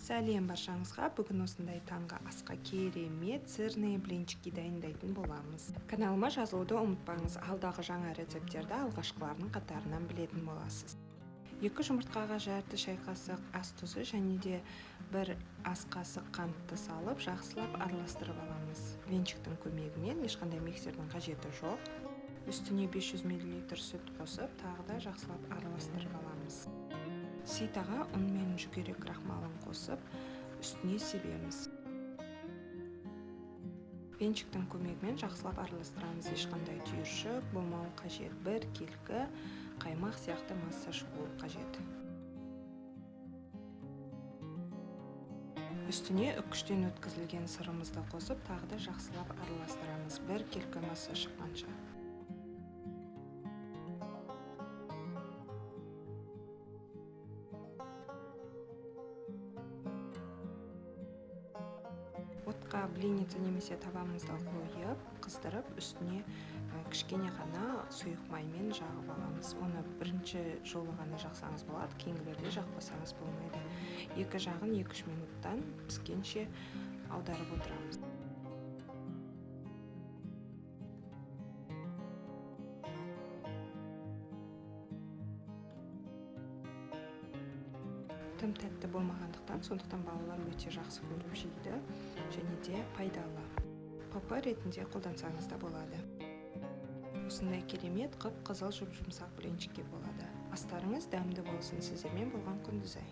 Сәлем баршаңызға. Бүгін осындай таңғы асқа керемет сырные блинчики дайындайтын боламыз. Каналыма жазылуды ұмытпаңыз. Алдағы жаңа рецепттерді алғашқылардың қатарынан білетін боласыз. 2 жұмыртқаға жарты шай қасық ас тұзы және де 1 ас қасық қантты салып, жақсылап араластырып аламыз. Венчиктің көмегімен, ешқандай миксердің қажеті жоқ. Үстіне 500 мл сүт қосып, тағы да жақсылап араластырып аламыз. Ситаға ұн мен жүгері крахмалын қосып, үстіне себеміз. Венчиктің көмегімен жақсылап араластырамыз. Ешқандай түйіршік болмауы қажет. Бір келкі қаймақ сияқты масса шығуы қажет. Үстіне үккіштен өткізілген сырымызды қосып, тағы да жақсылап араластырамыз. Бір келкі масса шыққанша. Отқа блинница немесе табамызды қойып, қыздырып, үстіне кішкене ғана сұйық маймен жағып аламыз. Оны бірінші жолы ғана жақсаңыз болады, кейінгілерде жақпасаңыз болмайды. Екі жағын 2-3 минуттан піскенше аударып отырамыз. Тым тәтті болмағандықтан, сондықтан балалар өте жақсы көріп жейді және де пайдалы. ПП ретінде қолдансаңыз да болады. Осындай керемет қып-қызыл жұп-жұмсақ блинчикке болады. Астарыңыз дәмді болсын. Сіздермен болған Құндызай.